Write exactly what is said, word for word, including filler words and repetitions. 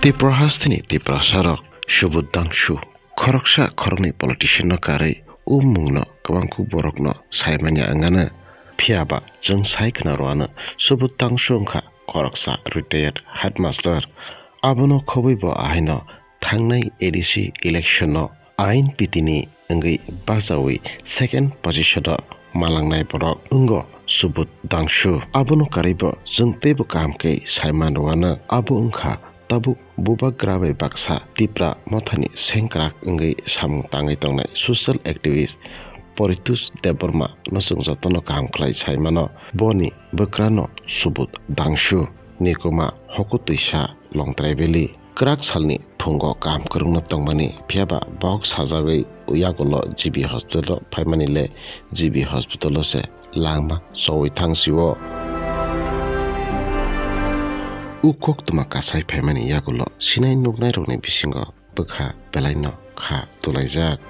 Tripura hasteni Tiprasarok Subodh Dangshu khoroksa khoroknwi politician no karwi o mungno kwbangkuk borokno saimanya wngano. Phiyaba chwng sai khna rwano Subodh Dangshu wngkha khoroksa retired headmaster. Abono khobwi bo ahaino thangnai A D C election no ain pitini wngwi bachawi second position o malangnai borok wngo Subodh Dangshu. Abono karwibo chwng teibo kaham khe saiman rwano. Abo wngkha tabuk bubagra bai baksa Tipra Mothani sengkrak wngwi samung tangwi tongnai social activist Poritush Debbarma no chwng jotono kaham khlai saimano. Boni bwkrano Subodh Dangshu, Nikuma Hokutwisa, Longtrai Valley. Kwrak salni phungo kaham kwrwngno tongmani, phiyaba bok sajagwi yagulo G B hospital o phaimani le G B hospital o se langma chowi thang sio. U koktwma kasai phaimani yagulo sinai nuknai rokni bisingo bwkha belaino kha tulaijak.